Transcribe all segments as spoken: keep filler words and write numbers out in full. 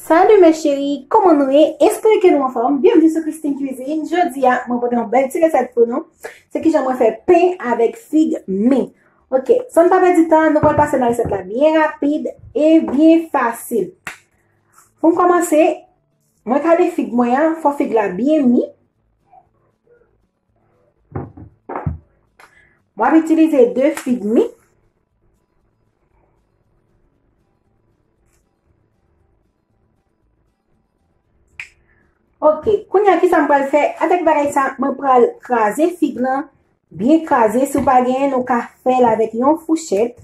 Salut mes chéris, kòman nou ye? Espere ke nou anfòm. Byenvni sou Christine Cuisine. Jodi a, mwen pote yon bèl ti resèt pou nou. Se kijan mwen fè pen avèk fig mi. Oke, san n pa pèdi tan, nou pral pase nan resèt la byen rapid e byen fasil. Pou m kòmanse, mwen kale fig mwen an, fò fig la byen mi. Mwen ap itilize de fig mi. Oke, kounye a kisa m pral fè avèk bagay sa? Mwen pral kraze fig lan, byen kraze. Si w pa genyen, nou ka fè l avèk yon fouchèt.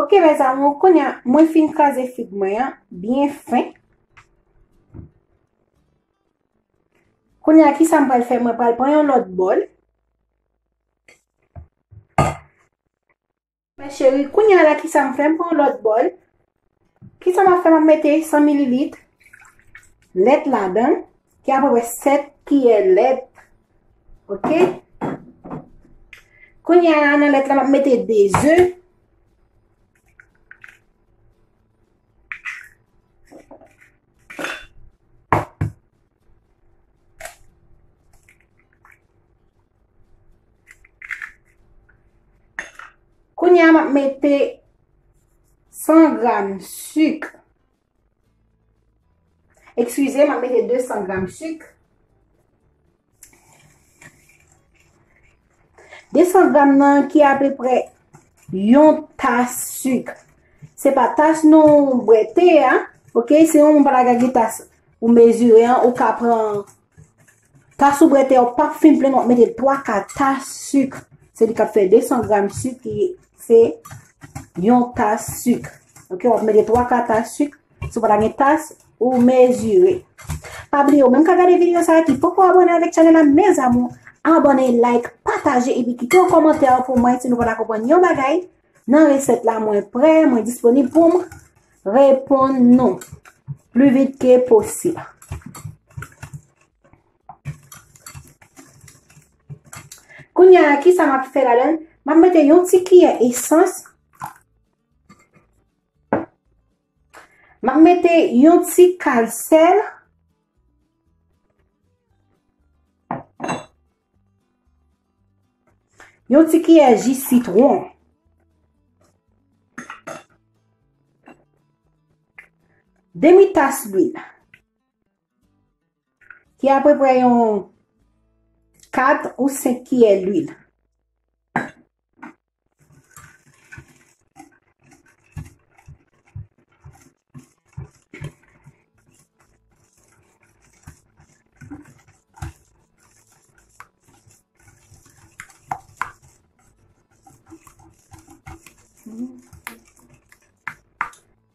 Oke, mes amours, kounye a, mwen fin kraze fig mwen an byen fen. Kounye a, kisa m pral fè? Mwen pral pran yon lòt bòl. Mes chéris, kounye a la, kisa m fè? M pran yon lòt bòl. Kisa m ap fè? M ap mete san mililit lèt ladan, ki apeprè sèt kiyè lèt. Oke? Kounye a la, nan lèt la, m ap mete de ze. Kounye a, m ap mete san gram sik. Eskize, m ap mete de san gram sik. De san gram nan ki apeprè yon tas sik. Se pa tas nou bwè te a, oke? Si yon moun pa ta gen tas ou mezire an, ou ka pran tas ou bwè te a, ou p ap fin plen, w ap mete twa ka tas sik. Se li k ap fè de san gram sik, ki se yon tas sik. Oke, w ap mete twa ka tas sik. Si w pa ta gen tas, ou mezire. Pa bliye, ou menm k ap gade videyo sa a ki poko abòne avèk chanèl la, mes amours, abòne, like, pataje, epi kite yon kòmantè pou mwen si nou pa ta konprann yon bagay nan resèt la. Mwen prè, mwen disponib pou m reponn nou pli vit ke posib. Kounye a, kisa m ap fè ladan l? M ap mete yon ti kiyè esans. M ap mete yon ti kal sèl. Yon ti kiyè ji sitwon. Demi tas lwil. Ki apeprè yon kat ou senk kiyè lwil.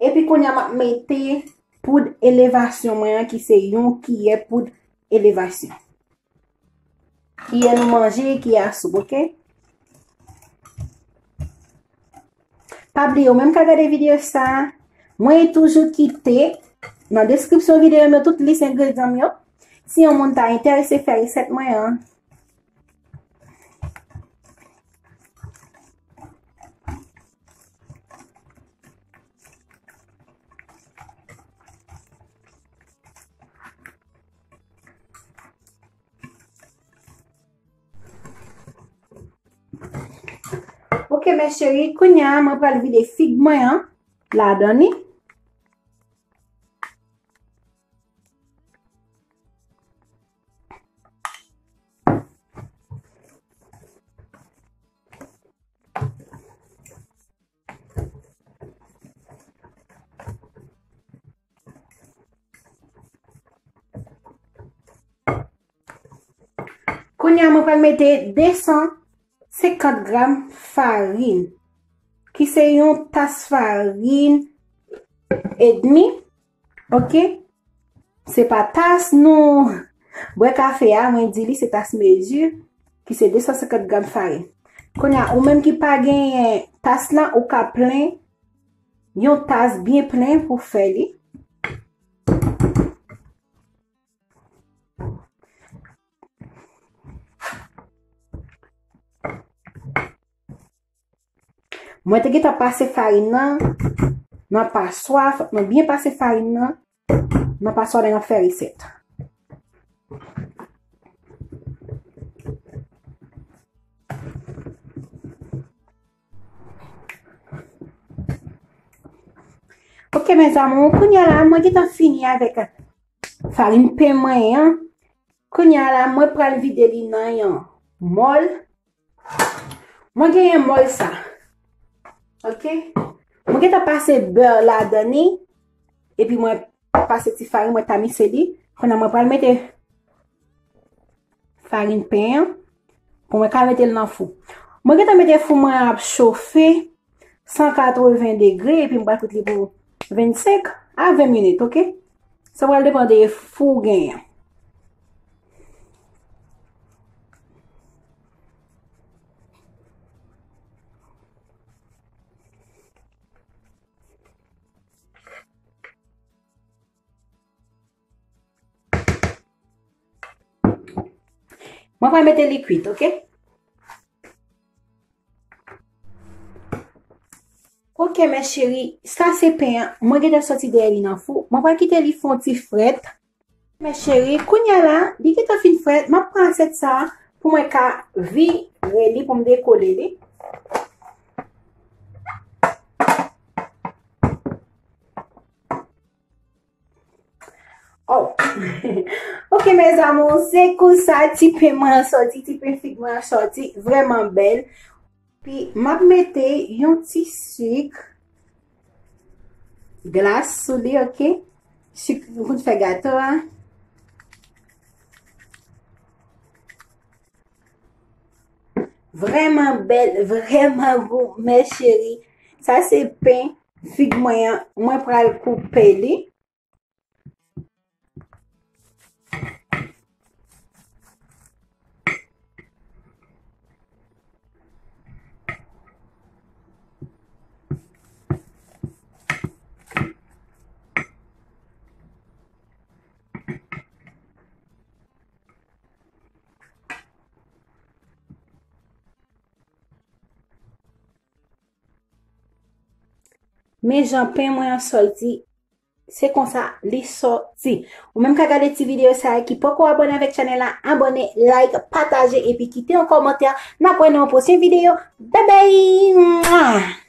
Epi kounye a, m ap mete poud elevasyon mwen an, ki se yon kiyè poud elevasyon. Kiyè nou manje, kiyè a soup, oke? Pa bliye, ou menm k ap gade videyo sa a, mwen toujou kite nan deskripsyon videyo m yo tout lis engredyan m yo. Si yon moun ta enterese fè resèt mwen an, Ok, mes chéris, kounye a, mwen pral vide fig mwen an ladan li. Kounye a, mwen pral mete de san senkant gram farin, ki se yon tas farin edmi, ok? Se pa tas nou bwè kafe a, mwen di li se tas mezi, ki se de san senkant gram farin. Kounye a, ou menm ki pa genyen tas lan, ou ka plen yon tas byen plen pou fè li. Mwen te gentan pase farin nan nan paswa, fòk mwen byen pase farin nan nan paswa lè n ap fè resèt. Ok, mes amours, kounye a la, mwen gentan fini avèk farin pen mwen an. Kounye a la, mwen pral vide li nan yon mòl. Mwen genyen mòl sa. Ok? Mwen gentan pase bè ladan li. Epi mwen pase ti farin, mwen tamise li. Kounye a mwen pral mete farin pen an pou mwen ka mete l nan fou. Mwen gentan mete fou mwen ap chofe san katreven degre, epi m pral kout li pou vennsenk a ven minit, ok? Sa pral depann de fou w genyen. Mwen pral mete li kwit, ok? Ok, mes chéries, sa se pen an. Mwen gentan soti dèyè li nan fou. Mwen pral kite li fè yon ti frèt. Mes chéries, kounye a la, li gentan fin frèt. M ap pran asyèt sa a pou mwen ka vire li, pou m dekole li. Oh. Ok, mes amours, se konsa ti pen mwen an sòti, ti pen fig mwen an sòti, vrèman bèl. Pi m ap mete yon ti sik glas sou li, ok? Sik pou n fè gato a. Vrèman bèl, vrèman gou, mes chéries. Sa se pen fig mwen an, mwen pral koupe li. Men jan pen mwen an sòti, se konsa li sòti. Ou menm ka gade ti videyo sa a ki poko abòne avèk chanèl la, abòne, like, pataje epi kite yon kòmantè. N ap wè nan yon pwochen videyo. Bye bye! Mwa!